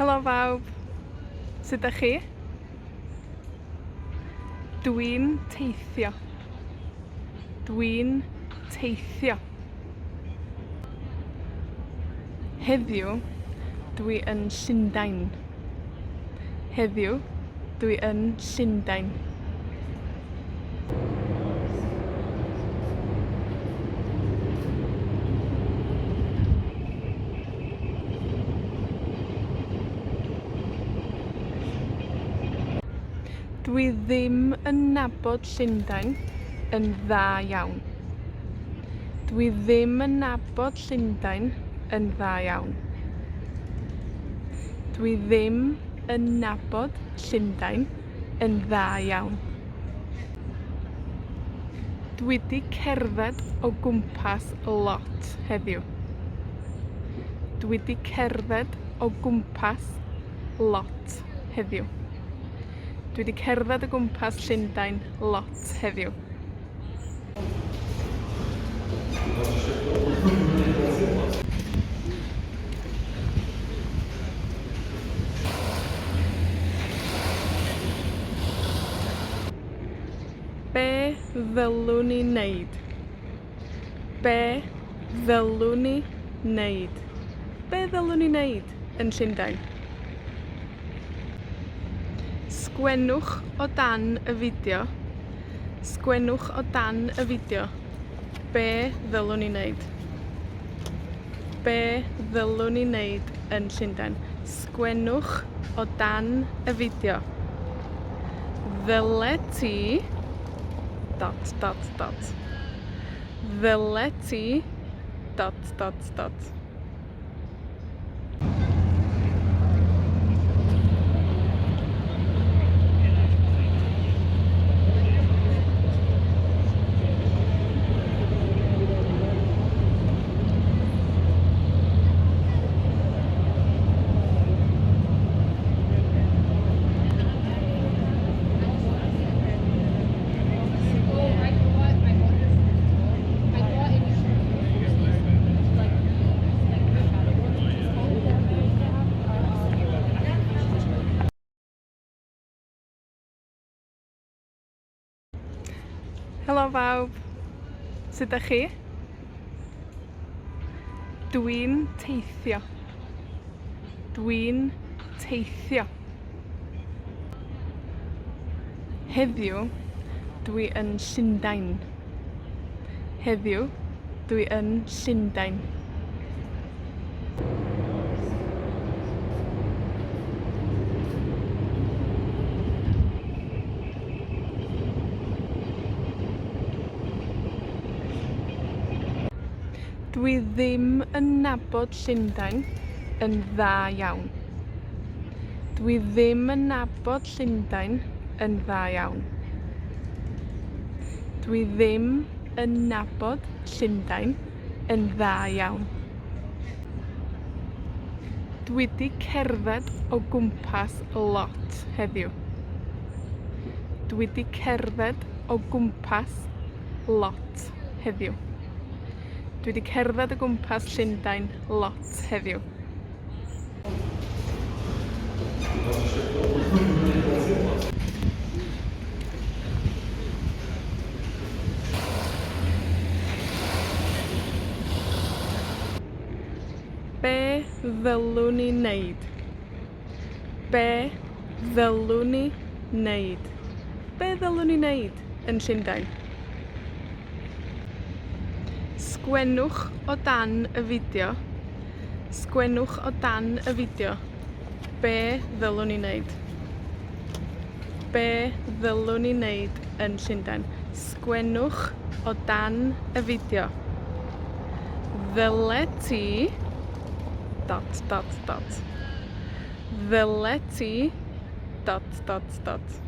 Helo bawb! Sut 'dach chi? Dwi'n teithio. Dwi'n teithio. Heddiw, dwi yn Llundain. Heddiw, dwi yn Llundain. Dwi ddim yn nabod Llundain yn dda iawn. Dwi ddim yn nabod Llundain yn dda iawn. Dwi ddim yn nabod Llundain yn dda iawn. Dwi 'di cerdded o gwmpas lot heddiw. Dwi 'di cerdded o gwmpas lot heddiw. Dwi 'di cerdded o gwmpas Llundain lot heddiw. Be ddylwn i neud? Be ddylwn i neud? Be ddylwn i neud yn Llundain? Sgwennwch o dan y fideo Sgwennwch o dan y fideo be ddylwn i neud. Be ddylwn i neud yn Llundain? Sgwennwch o dan y fideo. Ddyle ti dot dot dot. Ddyle ti dot dot dot. Helo bawb! Sut 'dach chi? Dwi'n teithio. Dwi'n teithio. Heddiw, dwi yn Llundain. Heddiw, dwi yn Llundain. Dwi ddim yn nabod Llundain yn dda iawn. Dwi ddim yn nabod Llundain yn dda iawn. Dwi ddim yn nabod Llundain yn dda iawn. Dwi 'di cerdded o gwmpas lot heddiw. Dwi 'di cerdded o gwmpas lot heddiw. Dwi 'di cerdded o gwmpas Llundain lot heddiw. Be ddylwn i neud? Be ddylwn i neud? Be ddylwn i neud yn Llundain? Sgwennwch o dan y fideo Sgwennwch o dan y fideo be ddylwn i neud. Be ddylwn i neud yn Llundain? Sgwennwch o dan y fideo. Ddyle ti dot dot dot. Ddyle ti dot dot dot.